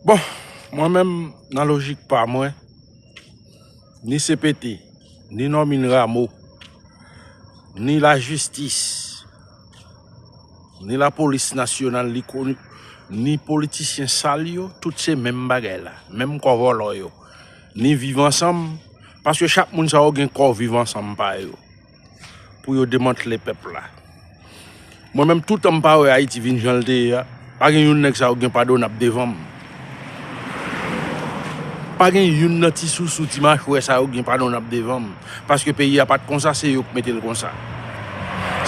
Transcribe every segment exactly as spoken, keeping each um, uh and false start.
Bon, mwen menm, nan lojik pa mwen, ni C P T, ni Normil Rameau, ni lajistis, ni lapolis nasyonal, li koni, ni politisyen sal yo, tout se menm bagay la, menm kò vòlò yo, ni Viv Ansanm, paske chak moun sa yo gen kò Viv Ansanm pa yo pou yo demantle pèp la. Mwen menm, toutan m pa wè Ayiti vin jan l te ye a, pa gen youn nèg sa yo gen padonab devan m. Pa gen youn nan ti sousou, ti machwè sa yo gen padonab devan m. Paske peyi a pa t konsa, se yo k mete l konsa.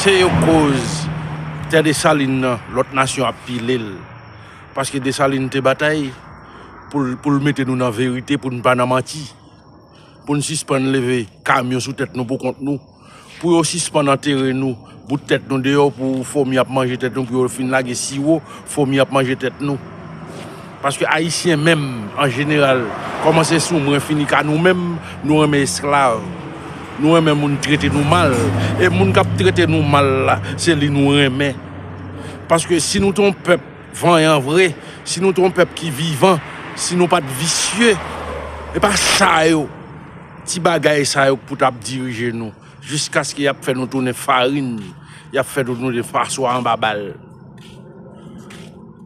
Se yo k koz tè Desalin nan, lòt nasyon ap pile l. Paske Desalin te batay pou l, pou l mete nou nan verite, pou n pa nan manti. Pou n sispann leve kamyon sou tèt nou pou kont nou. Pou yo sispann antere nou, bout tèt nou deyò, pou fomi ap manje tèt nou, pou yo fin lage siwo, fomi ap manje tèt nou. Paske Ayisyen menm, an jeneral, kòmanse sou mwen, fini ka nou menm, nou renmen esklav. Nou renmen moun trete nou mal. E moun k ap trete nou mal la, se li nou renmen. Paske si nou te yon pèp vanyan vre, si nou te yon pèp ki vivan, si nou pa t visye, e pa sa yo, ti bagay sa yo k pou t ap dirije nou, jiskaske y ap fè nou tounen farin, y ap fè nou tounen paswa anba bal.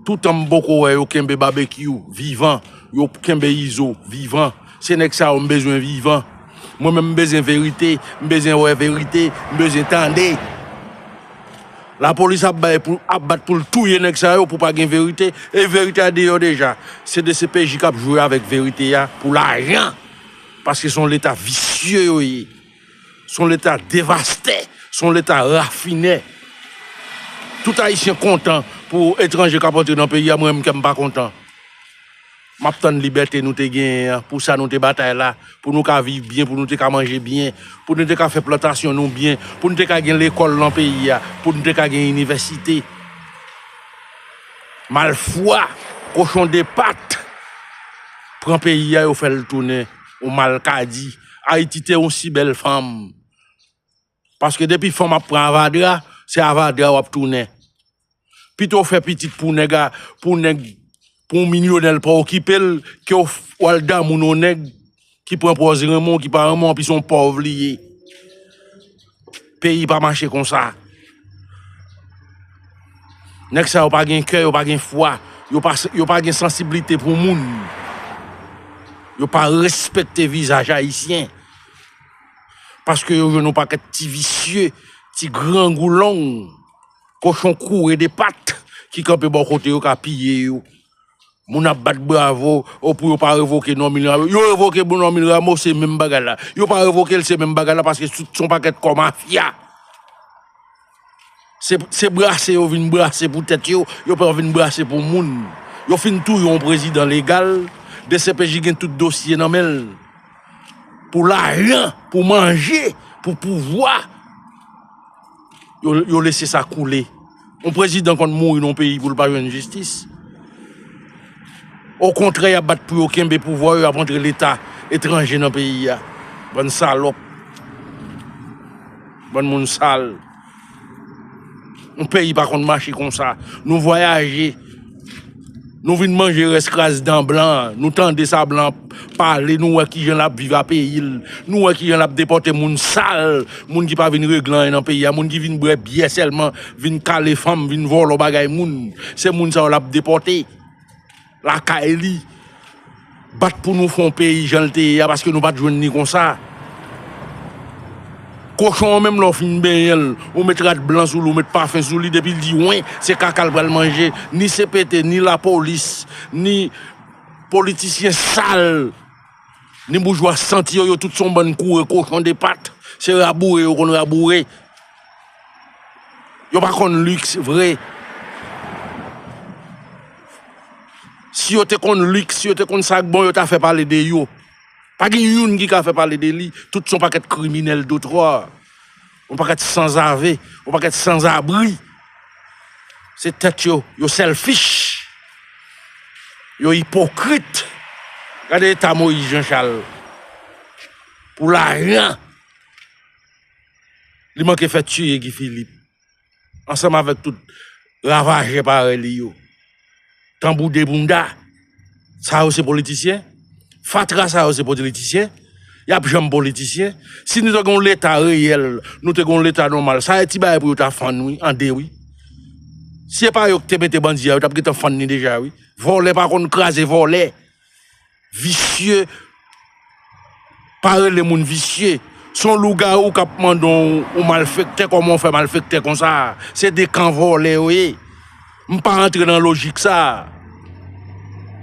Toutan m poko wè yo kenbe Babekyou vivan, yo kenbe Izo vivan, se nèg sa yo m bezwen vivan. Mwen menm m bezwen verite, m bezwen wè verite, m bezwen tande. Lapolis ap bay pou, ap bat pou l touye nèg sa yo pou pa gen verite. E verite a deyò deja. Se D C P J k ap jwe avèk verite a pou lajan. Paske se yon leta visye yo ye. Se yon leta devastè. Se yon leta rafinè. Tout Ayisyen kontan pou etranje k ap antre nan peyi a, mwen menm kè m pa kontan. M ap tann libète nou te genyen an, pou sa nou te batay la, pou nou ka viv byen, pou nou te ka manje byen, pou nou te ka fè plantasyon nou byen, pou nou te ka gen lekòl nan peyi a, pou nou te ka gen inivèsite. Malfwa, kochon de pat, pran peyi a, yo fè l tounen yon malkadi. Ayiti te yon si bèl fanm. Paske depi fanm ap pran avadra, se avadra w ap tounen. Pito w fè pitit pou nèg a, pou nèg, pou yon milyonè l pa okipe l, ke w f-, w al damou yon nèg ki pran pòz renmen w, ki pa renmen w, anpi se yon pòv li ye. Peyi pa mache konsa. Nèg sa yo pa gen kè, yo pa gen fwa, yo pa, yo pa gen sansiblite pou moun. Yo pa respekte vizaj ayisyen. Paske yo jwenn yon pakèt ti visye, ti grangou long, kochon koure de pat ki kanpe bò kote yo ka piye yo. Moun ap bat bravo, o, pou yo pa revoke Normil Rameau. Yo revoke Normil Rameau, se menm bagay la. Yo pa revoke l, se menm bagay la, paske se, se yon pakèt kò mafya. Se, se brase yo vin brase pou tèt yo, yo pa vin brase pou moun. Yo fin touye yon prezidan legal, D C P J gen tout dosye nan men l. Pou lajan, pou manje, pou pouvwa, yo, yo lese sa koule. Yon prezidan konn mouri nan yon peyi pou l pa jwenn jistis. Okontrè, y ap bat pou yo kenbe pouvwa yo, y ap antre leta etranje nan peyi a. Bann salòp. Bann moun sal. Yon peyi pa konn mache konsa. Nou vwayaje. Nou vin manje rès kras dan blan. Nou tande sa blan ap pale. Nou wè kijan l ap viv a peyi l. Nou wè kijan l ap depòte moun sal. Moun ki pa vin regle anyen nan peyi a. Moun ki vin bwè byè sèlman. Vin kale fanm. Vin vòlò bagay moun. Se moun sa yo l ap depòte lakay li. Bat pou nou fè yon peyi jan l te ye a, paske nou pa t jwenn ni konsa. Kochon an menm, lè w fin benyen l, ou met rad blan sou li, ou met pafen sou li, depi l di wen, se kaka l pral manje. Ni C P T, ni lapolis, ni politisyen sal, ni boujwa santi yo, yo tout se yon bann koure kochon de pat. Se raboure yo konn raboure. Yo pa konn liks vre. Si yo te konn liks, si yo te konn sa k bon, yo ta fè pale de yo. Pa gen youn ki ka fè pale de li. Tout se yon pakèt kriminèl dotwa. Yon pakèt sanzave, yon pakèt sanzabri. Se tèt yo, yo selfish. Yo ipokrit. Gade eta Moyiz Janchal. Pou lajan. Li manke fè tiye Guy Philippe. Ansanm avèk tout ravajè parèy li yo. Tanbou de bounda. Sa yo se politisyen? Fatra sa yo se politisyen? Y ap janm politisyen? Si nou te gen yon leta reyèl, nou te gen yon leta nòmal, sa e ti bagay pou yo ta fann wi, an de wi. Si e pa yo ki te mete bandi a, yo t ap gentan fann li deja wi. Vòlè pa konn kraze vòlè. Visye pa rele moun visye. Se yon lougawou k ap mande yon, yon malfektè, kòman w fè malfektè konsa? Se de kan vòlè yo ye. M pa antre nan lojik sa.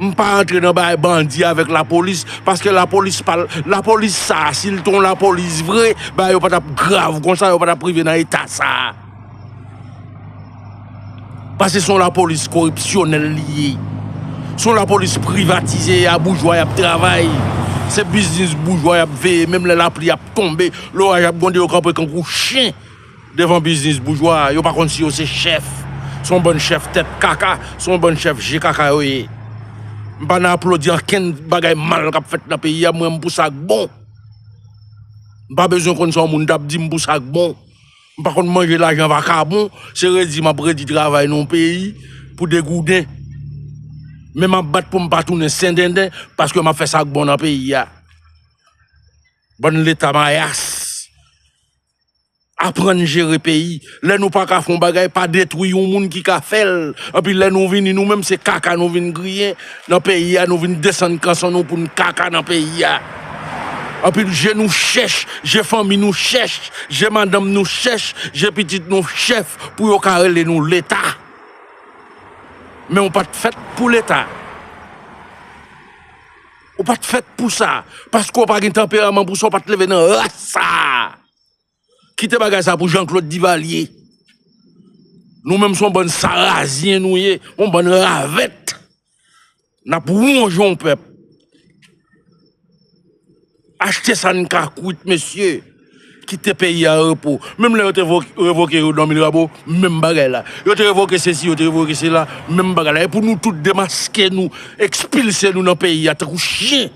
M pa antre nan bagay bandi avèk lapolis, paske lapolis pa, lapolis sa, si l te yon lapolis vre, bagay yo pa t ap grav konsa, yo pa t ap rive nan eta sa. Paske se yon lapolis koripsyonèl li ye. Se yon lapolis privatize, a boujwa y ap travay. Se biznis boujwa y ap veye, menm lè lapli ap tonbe, loraj ap gwonde, yo kanpe kankou chen devan biznis boujwa. Yo pa konn si yo se chèf. Se yon bann chèf tèt kaka, se yon bann chèf je kaka yo ye. M pa nan aplodi ankenn bagay mal k ap fèt nan peyi a, mwen m pou sa k bon. M pa bezwen konn sa yon moun t ap di, m pou sa k bon. M pa konn manje lajan vakabon, se redi m ap redi travay nan yon peyi pou degouden. Men m ap bat pou m pa tounen sendenden, paske m ap fè sa k bon nan peyi a. Bann leta mayas. Aprann jere peyi. Lè nou pa ka fè yon bagay, pa detwi yon moun ki ka fè l. Anpi lè nou vini, nou menm se kaka nou vin griyen. Nan peyi a, nou vin desann kanson nou pou n kaka nan peyi a. Anpi je nou chèch, je fanmi nou chèch, je madanm nou chèch, je pitit nou chèch pou yo ka rele nou Leta. Men w pa t fèt pou Leta. Ou pa t fèt pou sa. Paske w pa gen tanperaman pou sa, w pa t leve nan ras sa. Kite bagay sa pou Jean Claude Duvalier. Nou menm se yon bann sarazyen nou ye, yon bann ravèt. N ap wonje yon pèp. Achte sa n ka kwit, mesye. Kite peyi a an repo. Menm lè yo te vo-, revoke Rhodon Milrabo, menm bagay la. Yo te revoke sesi, yo te revoke sela, menm bagay la. E pou nou tout demaske nou, ekspilse nou nan peyi a tankou chen.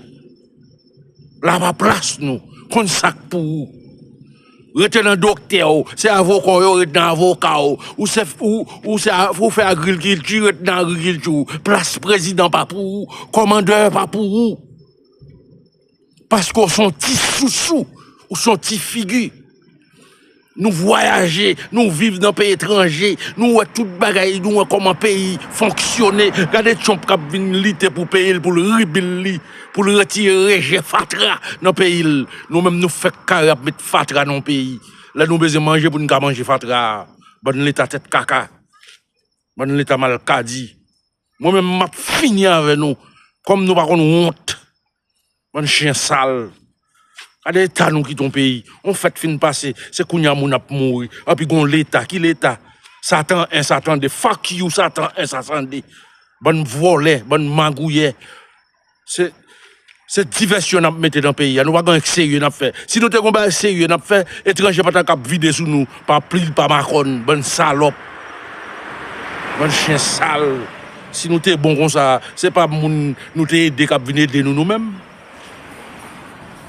La pa plas nou. Konn sa k pou ou. Rete nan doktè w. Se avoka w yo, rete nan avoka w. Ou se, ou, ou se a-, ou fè agrikilti, rete nan agrikilti w. Plas prezidan pa pou ou. Kòmandè pa pou ou. Paske w se yon ti sousou. Ou se yon ti figi. Nou vwayaje, nou viv nan peyi etranje, nou wè tout bagay, nou wè kòman peyi fonksyone. Gade Trump k ap vin lite pou peyi l, pou l rebuild li, pou l retire rejè fatra nan peyi l. Nou menm nou fèk kare ap met fatra nan yon peyi. Lè nou bezwen manje pou n ka manje fatra a. Bann Leta tèt kaka. Bann Leta malkadi. Mwen menm m ap fini avè nou. Kòm nou pa konn wont. Bann chen sal. Gade eta nou kite yon peyi. Yon fèt fin pase, se kounye a moun ap mouri. Anpi gon Leta, ki Leta? Satan en, Satan de. Fuck you, Satan en, Satan de. Bann vòlè, bann magouyè. Se, se divèsyon n ap mete nan peyi a. Nou pa gen anyen k serye n ap fè. Si nou te gen yon bagay serye n ap fè, etranje pa ta k ap vide sou nou. Pa pli, pa makòn, bann salòp. Bann chen sal. Si nou te bon konsa, se pa moun nou te ede k ap vin ede nou, nou menm.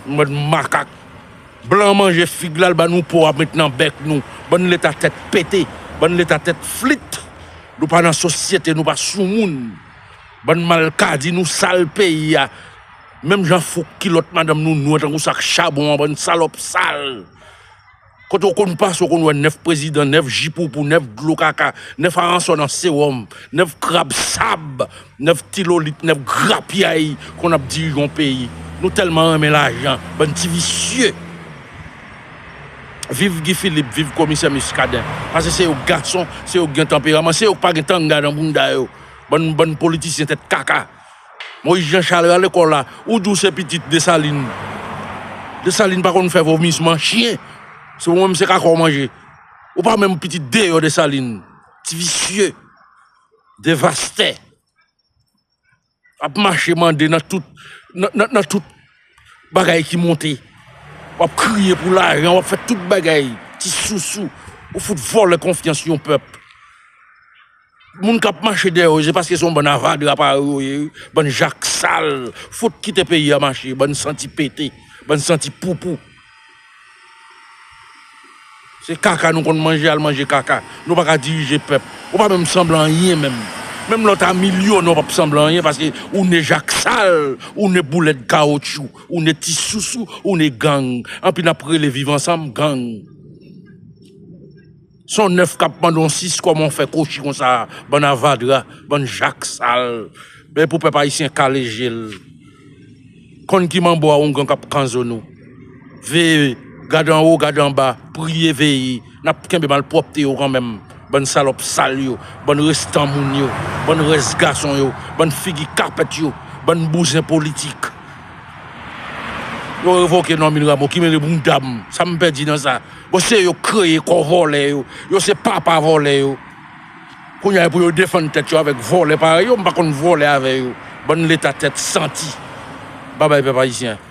Bann makak. Blan manje fig la, l ba nou po a met nan bèk nou. Bann Leta tèt pete. Bann Leta tèt flit. Nou pa nan sosyete, nou pa sou moun. Bann malkadi, nou sal peyi a. Menm jan fouk kilòt madanm nou nwè tankou sak chabon an, bann salòp sal. Kote w konn pase, w konn wè nèf prezidan, nèf ji poupou, nèf dlo kaka, nèf aransò nan sewòm, nèf krab sab, nèf tilolit, nèf grapyay konn ap dirije yon peyi. Nou tèlman renmen lajan, bann ti visye. Viv Guy Philippe, viv komisè Muscadin. Paske se yo k gason, se yo k gen tanperaman, se yo k pa gen tanga nan bounda yo. Bann, bann politisyen tèt kaka. Moïse Jean Charles, rale kò w la. Ou di w se pitit Desalin. Desalin pa konn fè vomisman chyen. Se ou menm se kaka w manje. Ou pa menm pitit deyò Desalin. Ti visye. Devastè. Ap mache mande nan tout, nan, nan, nan tout bagay ki monte. W ap kriye pou lajan, w ap fè tout bagay. Ti sousou. Ou fout vòlè konfyans yon pèp. Moun k ap mache dèyè w, se paske se yon bann avadra parèy w ye, wi. Bann jak sal. Fout kite peyi a mache, bann santi pete, bann santi poupou. Se kaka nou konn manje, al manje kaka. Nou pa ka dirije pèp. Ou pa menm sanble anyen menm. Menm lè w ta milyonè, w p ap sanble anyen, paske ou ne jak sal, ou ne boulèt kawotchou, ou ne ti sousou, ou ne gang. Anpi n ap rele viv ansanm gang. Se yon nèf k ap mande yon sis, kòman w fè kochi konsa, bann avadra, bann jak sal. Men pou pèp ayisyen kale je l. Konn ki manbo a oungan k ap kanzo nou. Veye, gade anwo, gade anba, priye, veye. N ap kenbe malpwòpte yo kanmenm. Bann salòp sal yo, bann restan moun yo, bann rès gason yo, bann figi kapèt yo, bann bouzen politik. Yo revoke Normil Rameau, ki mele bounda m. Sa m pèdi nan sa? Bon, se yo kreye kò vòlè yo. Yo se papa vòlè yo. Kounye a, pou yo defann tèt yo avèk vòlè parèy yo, m pa konn vòlè avè yo. Bann leta tèt santi. Babay pèp ayisyen.